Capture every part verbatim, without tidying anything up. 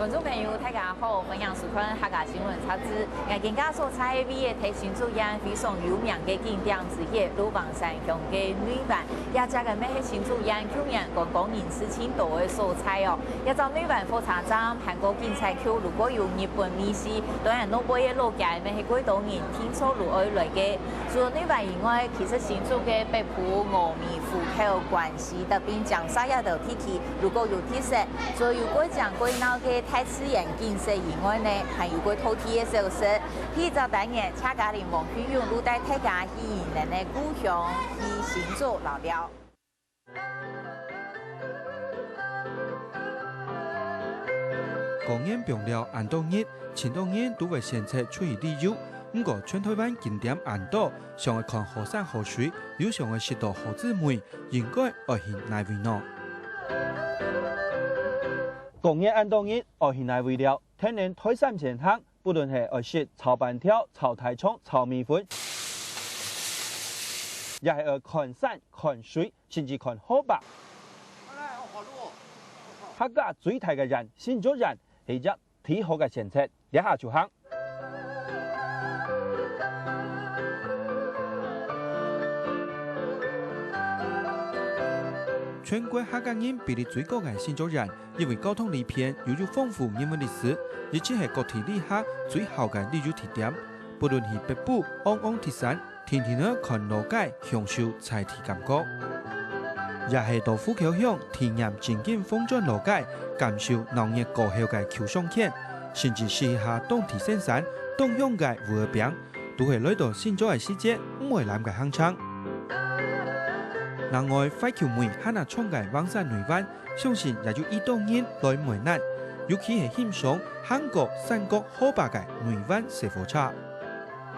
觀眾朋友，大家好，歡迎收看客家新聞雜誌。𠊎今下所在个位仔，係新竹縣非常有名个景點之一，鹿港山鄉个內灣。這隻个乜係新竹縣舊年觀光人次盡多个所在哦。這隻內灣火車站，還過警察局，如果有日本美食，當然路背个老街乜係幾多人定著就愛來个。除了內灣以外，其實新竹个北埔、峨眉、湖口、關西、特別尖沙這兜地區， 如果有特色，除了有蓋靚蓋鬧个大自然景色以外呢，還有蓋道地个小食。第一隻單元，謝嘉玲、黃惠勇就帶大家去人个故鄉，去新竹尞尞。過年放尞恁多日，盡多人都會選擇出去旅遊。毋過，全台灣景點恁多，想愛看好山好水，又想愛食到好滋味， 應該愛去哪位呢？過年恁多日，愛去哪位尞？天然大山前行，不論係愛食炒粄條、炒大腸、炒米粉，也係愛看山、看水，甚至看河壩。客家最大个縣，新竹縣，係一 最好个選擇，這下就行。全國客家人比例最高个新竹縣，因為交通利便又有豐富人文歷史，一直係各地旅客最好个旅遊地點。不論去北埔、昂昂鐵山， 定定仔看老街，享受在地感覺。也係到湖口鄉體驗正經紅磚老街，感受鬧熱過後个舊商圈，甚至食一下當地生產、當香个芋仔餅，都係來到新竹个時節毋會攬个行程。另外，懷舊味還較重个橫山內灣，相信也有已多人來毋會膦，尤其係欣賞行過山角河壩个內灣細火車。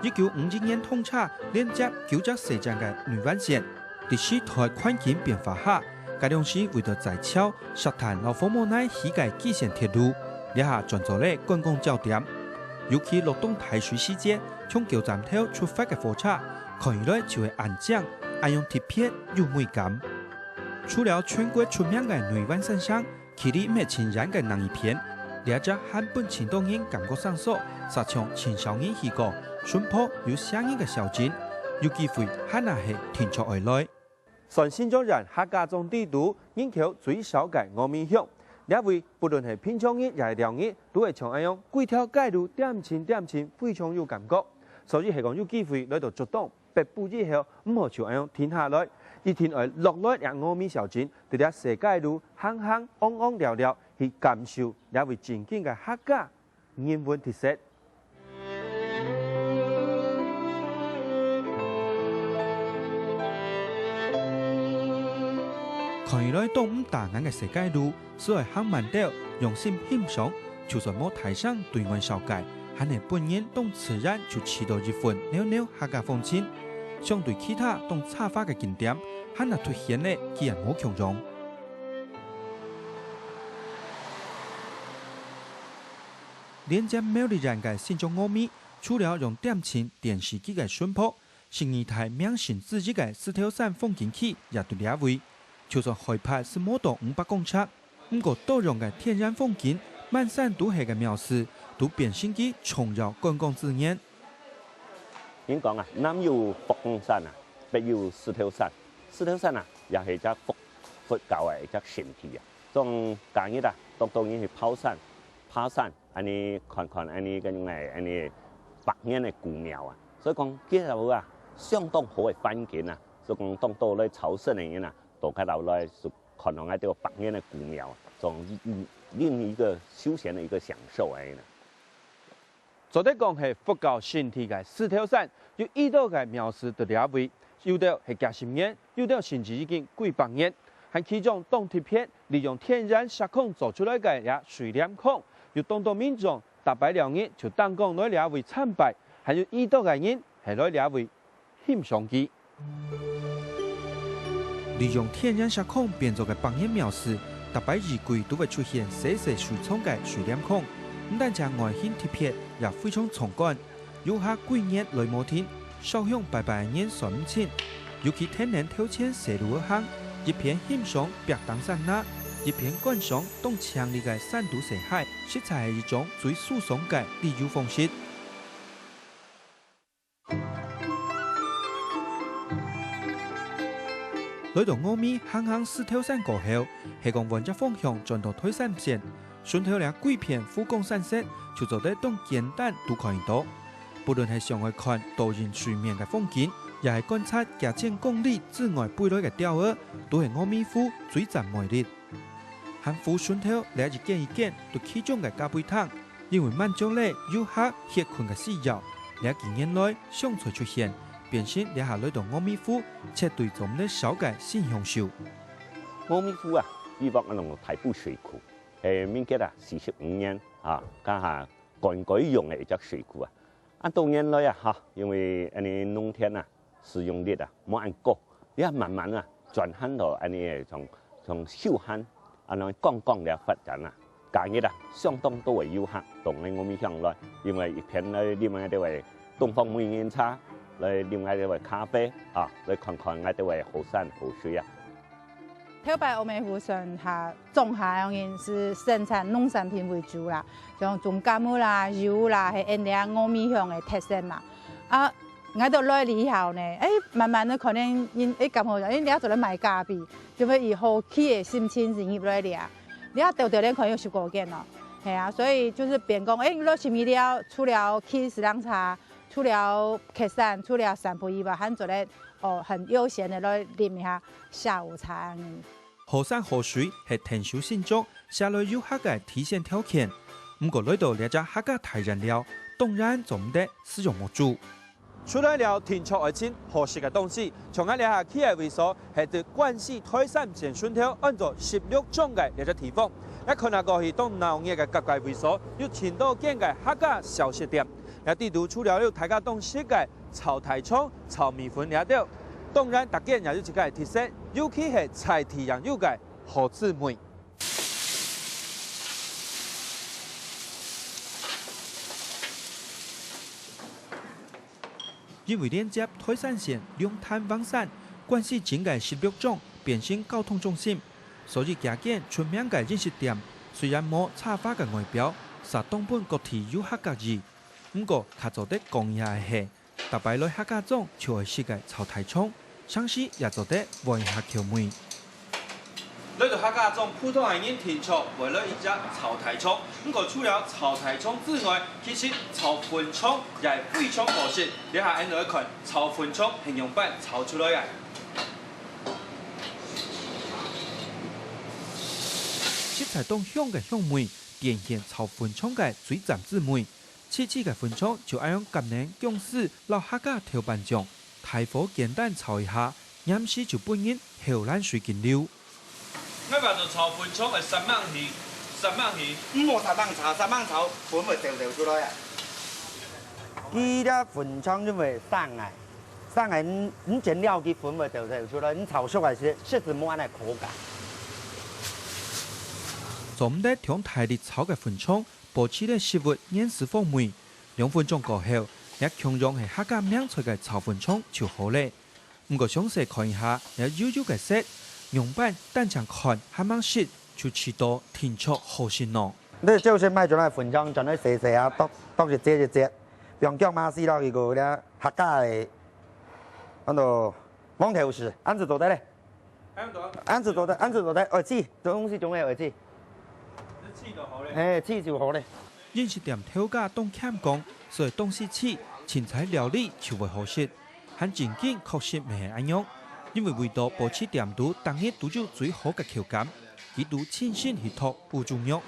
一九五一年通車，連接九隻細站个內灣線。歷史大環境變化下，該當時為著在橋、石炭摎紅毛泥起个支線鐵路，這下轉做了觀光焦點。尤其落當大水時節，從舊站頭出發个火車，看起來就會恁靚，恁樣特別有美感。除了全國出名个內灣山城， 距離乜盡遠个另一片，這隻還分盡多人感覺生疏，煞像盡少人去過，脣壩有寫人个小鎮，有機會還較係定著愛來。算新竹縣客家總地肚人口最少个峨眉鄉，這位不論係平常日也係尞日，都會像恁樣幾條街路恬靜恬靜，非常有感覺。所以係講有機會來到竹東、 北埔以後，毋好就恁樣停下來，一定愛落來這峨眉小鎮，在這細街路行行、尪尪尞尞，去感受這位正經个客家人文特色。看起來當毋打眼个細街路， 只愛行慢兜，用心欣賞，就算無大聲對外紹介，還係本人當自然就試著一份裊裊客家風情。相對其他當差花个景點，還較凸顯了佢个無共樣。連接苗栗縣个新竹峨眉，除了用恬靜電視機个脣壩， 十二大名勝之一个獅頭山風景區也在這位。就算海拔係無到五百公尺，毋過多樣个天然風景，滿山都係个廟寺，都變成佢重要觀光資源。人講啊，南有佛光山啊，北有獅頭山。獅頭山啊，也係一隻佛，佛教个一隻聖地啊。從假日啊，當多人去跑山、爬山， 恁呢看看恁呢个，恁呢百年个古廟啊。所以講，該位啊，相當好个環境啊。所以講，當多來朝聖个人啊，到該位來，就看到該兜百年个古廟啊，種，嗯，另一個休閒个一個享受恁呢。做得講係佛教聖地个獅頭山，有已多个廟寺在這位，有兜係幾十年， 有兜甚至已經幾百年，還其中當特別，利用天然石礦做出來个這水簾孔，有當多民眾逐擺尞日就登高來這位參拜，還有已多个人係來這位欣賞佢。利用天然石礦變做个百年廟寺，逐擺二季都會出現細細水沖个水簾孔，毋單淨外形特別，也非常壯觀。 遊客幾日來無停，燒香拜拜个人算毋清。尤其天然頭前細路仔行，一片欣賞壁頂山林，一片觀賞當清麗个山肚西海，實在係一種最舒爽个旅遊方式。來到峨眉行行獅頭山過後，係講換隻方向轉到台三線，順頭這歸片湖光山色，就做得當簡單就看到。不論係想愛看倒影水面个風景，也係觀察幾千公里之外飛來个鳥仔，都係峨眉湖最讚魅力。 行湖順頭這一間一間都企滿个咖啡廳，因為滿足了遊客歇睏个需要，這幾年來常在出現，變成這下來到峨眉湖絕對做毋得少个新享受。峨眉湖啊，以往安到大埔水庫，係民國啊四十五年啊，該下灌溉用个一隻水庫啊。啊，多年來啊，哈，因為恁呢農田啊， 使用率啊，無恁高，也慢慢啊，轉行到恁呢像，像休閒，啊，恁觀光个發展啊。假日啊，相當多个遊客到𠊎峨眉鄉來，因為一片來啉𠊎兜个東方美人茶，來啉𠊎兜个咖啡，啊，來看看𠊎兜个好山好水啊。頭擺峨眉湖算下，種下个人係生產農產品為主啦，像種柑仔啦、柚仔啦，係𠊎兜峨眉鄉个特色嘛。啊， 𠊎兜來了以後呢，誒，慢慢个可能人，誒，感覺，誒，你也做得賣咖啡，就會以好奇个心情進入來了。你也兜兜咧可能有十過間咯，係啊，所以就係變講，誒，落去米了，除了騎自行車，除了爬山，除了散步以外，還做得，哦，很悠閒个來啉一下下午茶。 好山好水係𢯭手新竹，吸來遊客个第一條件。毋過來到這隻客家大院了，當然做毋得視若無睹。除了停車愛盡好食个東西，像𠊎這下企个位所，係對關西台三線順頭安到十六張个這隻地方。也看下過去當鬧熱个隔壁位所，有盡多間个客家小食店。這底肚除了有大家當熟个 炒大腸、炒米粉這兜。當然，逐間也有自家个特色，尤其係在地人有个好滋味。因為連接台三線、龍潭、橫山，關西整个十六張變成交通中心，所以幾間出名个飲食店，雖然無奢華个外表，煞當分各地遊客合意。毋過，較做得講一下个係， 逐擺來客家庄就愛食个炒大腸，常時也做得換一下口味。來到客家庄普通个人定著會來一隻炒大腸，毋過除了炒大腸之外，其實炒粉腸也係非常好食。這下𠊎兜來看炒粉腸係仰般炒出來个。食著當香个香味，展現炒粉腸个最讚滋味。 細細个粉腸就恁樣摎等薑絲摎客家豆瓣醬，大火簡單炒一下，黏時就分人口涎水緊流。𠊎話做炒粉腸愛煞猛去，煞猛去。毋好煞猛炒，煞猛炒粉會走走出來啊。佢這粉腸因為生个，生个你，你煎了佢粉會走走出來，你炒熟个時，實在無恁个口感。做毋得忒大力炒个粉腸， 保持了食物原始風味。兩分鐘過後，這共樣係客家名菜个炒粉腸就好了。毋過詳細看一下這幼幼个色，仰般單淨看還吂食，就試著定著好食呢。你朝晨買轉來粉腸，轉來洗洗啊，剁剁一節一節，放薑嫲絲落去，過這客家个，安到黃豆豉，恁就做得咧。 恁樣做得，恁樣做得，愛試，東西總係愛試。試就好咧。嘿，試就好咧。飲食店頭家當謙講，所以東西試，凊彩料理就會好食。還真經確實乜係恁樣，因為為著保持店肚逐日都有最好个口感，佢都親身去擇烏豬肉。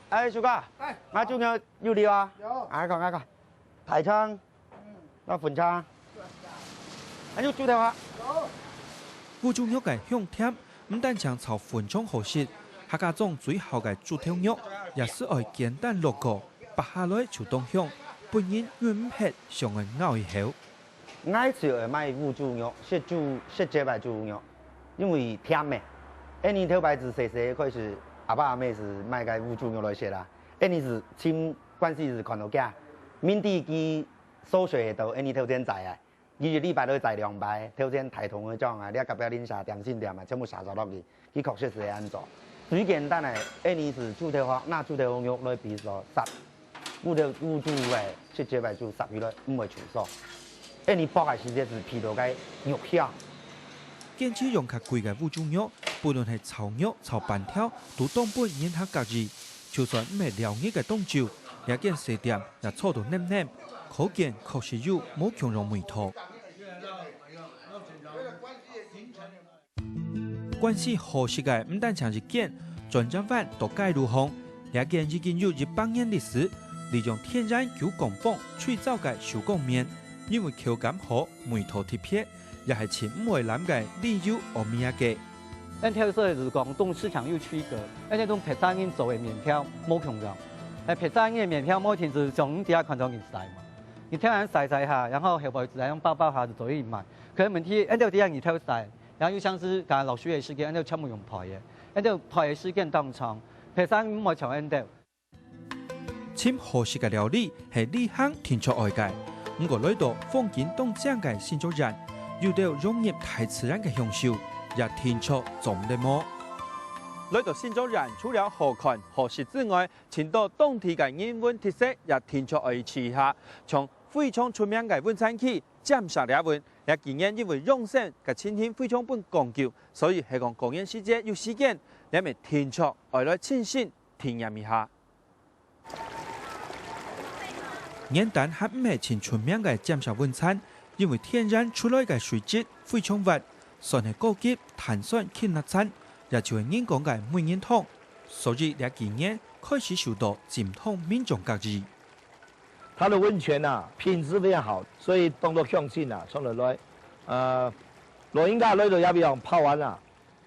哎，叔哥，哎，𠊎豬肉有料啊？有。哎，講，哎，講。 大腸，摎粉腸，還有豬頭啊。烏豬肉个香甜，毋單淨炒粉腸好食，客家庄最好个豬頭肉，也係愛簡單落鑊，擘下來就當香，分人忍毋核想愛咬一口。𠊎就愛買烏豬肉，食豬，食這擺豬肉，因為甜个。恁呢頭擺自細細開始，阿爸阿姆係買个烏豬肉來食啦。恁呢係尋關西係看到佢，明知佢 所以係到恁呢頭前摘啊。佢一禮拜都會宰兩擺，頭先大同个種啊，你隔壁鄰舍點心店啊，全部下手落去，佢確實係恁做。最簡單个，恁樣係豬頭殼，拿豬頭殼肉來比說殺，烏頭烏豬个，直接來就殺起來，毋會臭臊。恁樣剝个時節係鼻到个肉香。堅持用較貴个烏豬肉，不論係炒肉、炒粄條，都當分人客合意。就算毋係尞日个當晝，這間細店也坐到淰淰，可見確實有無共樣味道。 關西好食个毋單淨一間，轉隻彎到街路項，這間已經有一百年歷史，利用天然九降風炊燥个手工麵，因為口感好、味道特別，也係盡毋會濫个李油烏米仔雞。恁特色个係講，同市場有區隔，恁樣同別儕人做个麵條無共樣。誒，別儕人个麵條無一定係像你這下看到个style嘛，你天然曬曬下，然後後背自然包包下就做得賣。可是問題，恁樣這下你挑style， 然後又像係剛才老師个時間，恁樣全部用焙个，恁樣焙个時間當長，別儕毋會像恁樣。尋好食个料理係旅行定著愛个，毋過來到風景當靚个新竹縣，有兜融入大自然个享受，也定著做毋得無。來到新竹縣，除了好看好食之外，尋到當地个人文特色也定著愛去一下，像非常出名个溫泉區尖石這溫， 這幾年因為養生个情形非常分講究，所以係講過年時節有時間，你乜定著愛來親身體驗一下。原旦還毋係盡出名个尖石溫泉，因為天然出來个水質非常滑，算係高級碳酸氫鈉泉，也就係人講个美人湯，所以這幾年開始受到浸湯民眾合意。 它的溫泉啊，品質非常好，所以當多鄉親啊，常常來，呃，老人家來到這地方泡完啊，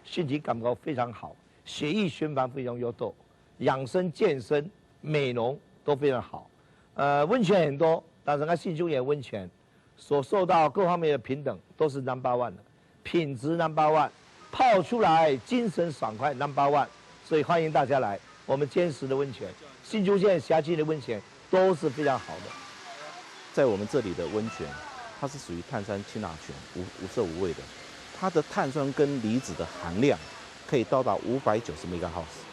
身體感覺非常好，血液循環非常有道，養生、健身、美容都非常好。呃，溫泉很多，但是𠊎新竹縣溫泉所受到各方面的平等都是number one的。 品質number one，泡出來精神爽快number one，所以歡迎大家來我們尖石的溫泉，新竹縣轄區的溫泉都是非常好的。在我們這裡的溫泉，它是屬於碳酸氫鈉泉，無，無色無味的，它的碳酸根離子的含量可以到達五百九十 megahertz，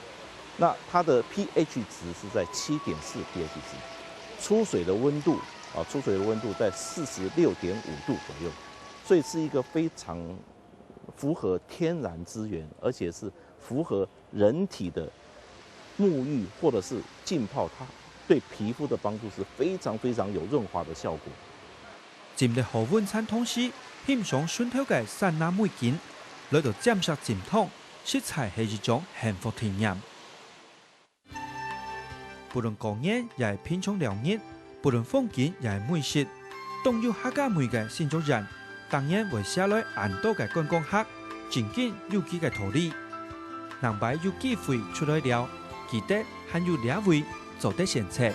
那它的pH值是在七點四pH值，出水的溫度啊，出水的溫度在四十六點五度左右，所以是一個非常 符合天然資源，而且是符合人體的沐浴或者是浸泡，它對皮膚的幫助是非常非常有潤滑的效果。浸忒好溫泉同時，欣賞脣頭个山林美景，來到尖石浸湯，實在係一種幸福體驗。 不論過年也係品嚐尞日，不論風景也係美食，當有客家味个新竹縣，當然會吸來恁多个觀光客，真經有佢个道理。另擺有機會出來尞，記得還有這位做得選擇。